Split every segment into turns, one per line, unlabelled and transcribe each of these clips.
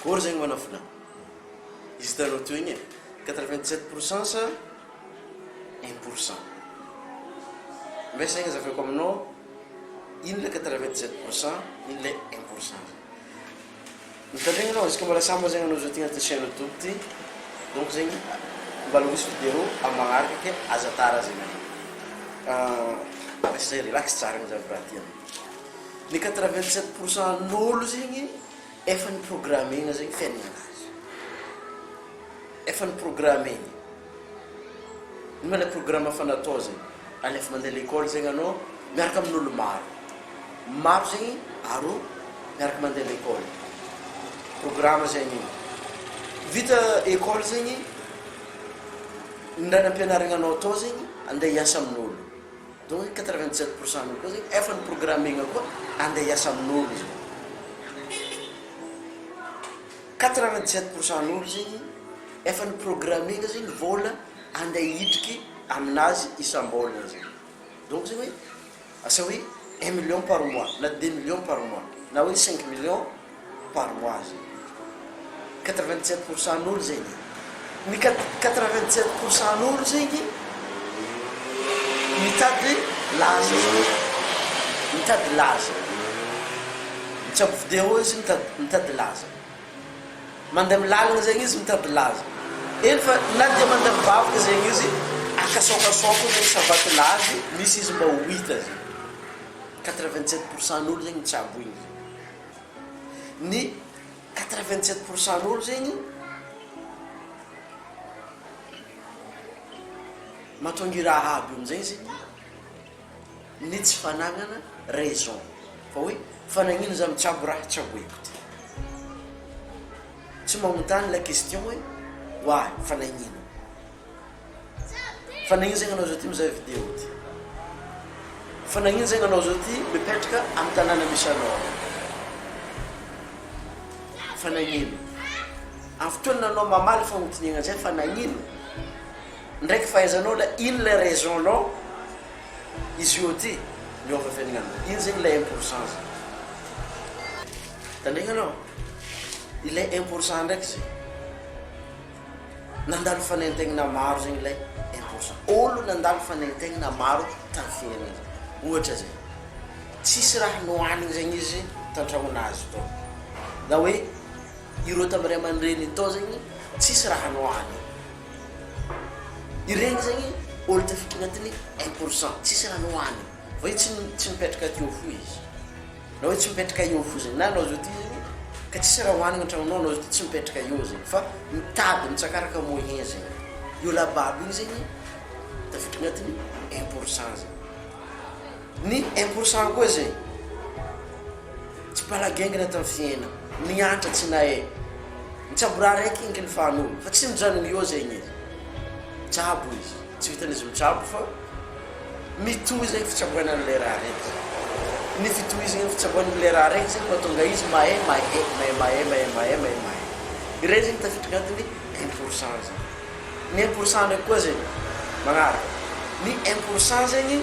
Kôry zegny manafina? Izy hitanao teo igny e, 87 pourcent sa 1 pourcent? Mbesa zegny azavaiko aminao ino le 87 pourcent, ino le 1 pourcent. Mitandregna anao, izy ka mbola sambany zegny anao zao ty agnatin'ny chaîne YouTube ty, donc zegny mbala misy vidéo amin'ny magnaraka ke aza tara zegny anao. Mbesa zay relax tsara mizava raha ty anao. Ny 87 pourcent n'olo zegny efa niprogrammena zegny fiaignananazy. Efa niprogrammena. Ino ma le programme efa natao zegny? Alefa mandeha l'école zegny anao miaraka amin'olo maro. Maro zegny aro miaraka mandeha l'école. Programme zegny igny. Vita école zegny, ny raha nampianarigna anao atao zegny andeha hiasa amin'olo. Donc 87 pourcent n'olo koa zegny efa niprogrammena koa andeha hiasa amin'olo zegny. 87 pourcent n'olo zegny efa niprogrammena zegny vôla andeha hidriky aminazy isam-bôlana zegny. Donc zegny hoe asa hoe 1 million par mois na 2 millions par mois na hoe 5 millions par mois zegny. 87 pourcent n'olo zegny. Ny 87 pourcent n'olo zegny mitady laza zegny. Mitady laza. Mitsabo vidéo izy mitady laza. Mandeha amy lalana zegny izy mitady laza. Eny fa na dia mandeha mivavaka zegny izy, akasôkasôka zegny savatinazy, misy izy mba ho hita zegny. 87 pourcent n'olo zegny mitsabo igny zegny. Ny 87 pourcent n'olo zegny mahatonga i raha aby io amizay zegny ny tsy fanagnana raison fa hoe fa nagnino za mitsabo raha tsaboiko ty, tsy magnontany la question hoe oa fa nagnino, fa nagnino zegny anao zao ty mizaha vidéo ty, fa nagnino zegny anao zao ty mipetraka amy tanàna misy anao, fa nagnino amy fotoana anao mamaly fagnotoniana zay fa nagnino ndraiky fahaizanao la ino le raison nao izy io ty miova fiaignananao iny zegny le 1 pourcent zegny tandregny anao ilay 1 pourcent ndraiky zegny nandalo fanaintainana maro zegny ilay 1 pourcent olo nandalo fanaintainana maro tamy fiaignana zegny. Ohatra zegny tsisy raha nohanigny zegny izy tantragnonazy tao, na hoe ireo tamy ray aman-dreniny tao zegny tsisy raha nohanigny iregny zegny olo tafiditra agnatin'ny 1 pourcent tsisy raha nohanigny fa hoe tsy mipetraka teo fo izy, na hoe tsy mipetraka eo fo zegny, na anao zao ty zegny ka tsisy raha hohanigny an-tragnonao anao zao ty tsy mipetraka eo zegny fa mitady mitsakaraka moyen zegny io lababo igny zegny tafiditra agnatin'ny 1 pourcent zegny. Ny 1 pourcent koa zegny tsy mpalagengana tamy fiaina, niantra tsy nahay nitsabo raha raiky inky ny fahan'olo fa tsy mijanona eo zegny izy, mitsabo izy, tsy vitan'izy mitsabo fa mitohy zegny fitsaboana an'ilay raha raiky. Ny fitohizana fitsaboana an'ilay raha raiky zegny mahatonga izy mahay mahay mahay mahay mahay mahay mahay mahay. Ireny zegny tafiditra agnatin'ny 1 pourcent zegny. Ny 1 pourcent ndraiky koa zegny magnaraka, ny 1 pourcent zegny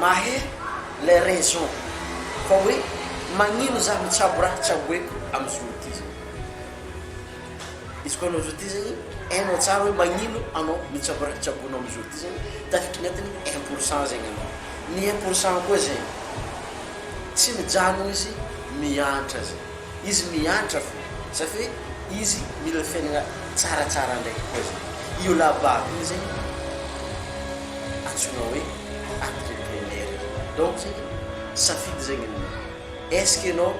mahay les raisons fa hoe magnino za mitsabo raha tsaboeko amy zo ty zegny. Izy koa anao zo ty zegny hainao tsara hoe magnino anao mitsabo raha tsaboinao amy zo ty zegny, tafiditra agnatin'ny 1 pourcent zegny anao. Ny 1 pourcent koa zegny tsy mijanona izy miantra zegny, izy miantra fo satria izy mila fiainana tsaratsara ndraiky koa zegny. Io lababo io zegny antsoina hoe entrepreneur. Donc zegny safidy zegny aminao, est ce que anao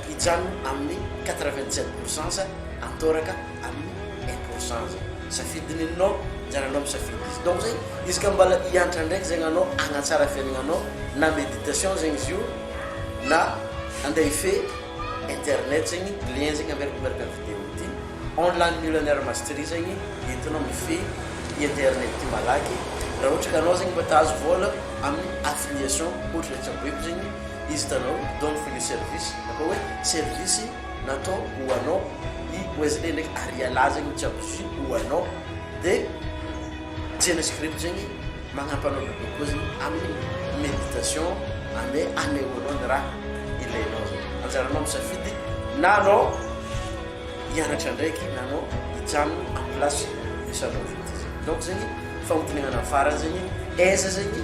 hijanona amin'ny 87 pourcent sa antoraka amin'ny 1 pourcent zegny, safidiny ninao, anjaranao misafidy izy. Donc zegny izy ka mbala hiantra ndraiky zegny anao hagnatsara fiaignananao, na méditation zegny izy io na andeha hifehy internet zegny, lien zegny averiko miaraka amy vidéo ty, Online Millionaire Mastery zegny entinao mifehy internet ty malaky raha ohatra ka anao zegny mba tahazo vola amin'ny affiliation, ohatra le tsaboiko zegny izy hitanao done for you service na koa hoe service natao ho anao i Wesley ndraiky Ariala zegny mitsabo jus ho anao, de Genescript zegny magnampy anao bebe kokoa zegny amin'ny méditation andeha anehoanao ny raha ilainao zegny. Anjaranao misafidy na anao hianatra ndraiky na anao hijanona en place misy anao zao ty zegny. Donc zegny fagnotaniana farany zegny, aiza zegny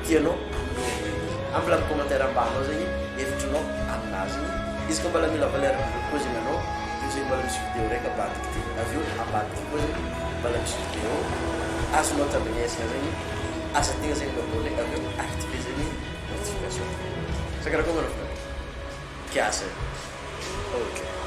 tianao aminao roe igny? Ambila amy commentaire ambany ao zegny hevitrinao aminazy igny. Izy ka mbala mila valeur koa zegny anao, io zegny mbala misy video raiky ambadiky ty, avy eo ambadiky koa zegny mbala misy video azonao tandrignesagna zegny. Aza adigna zegny mi-abonner avy eo activer zegny notification. Sa karakory manao fa? Kiasy e. Ok.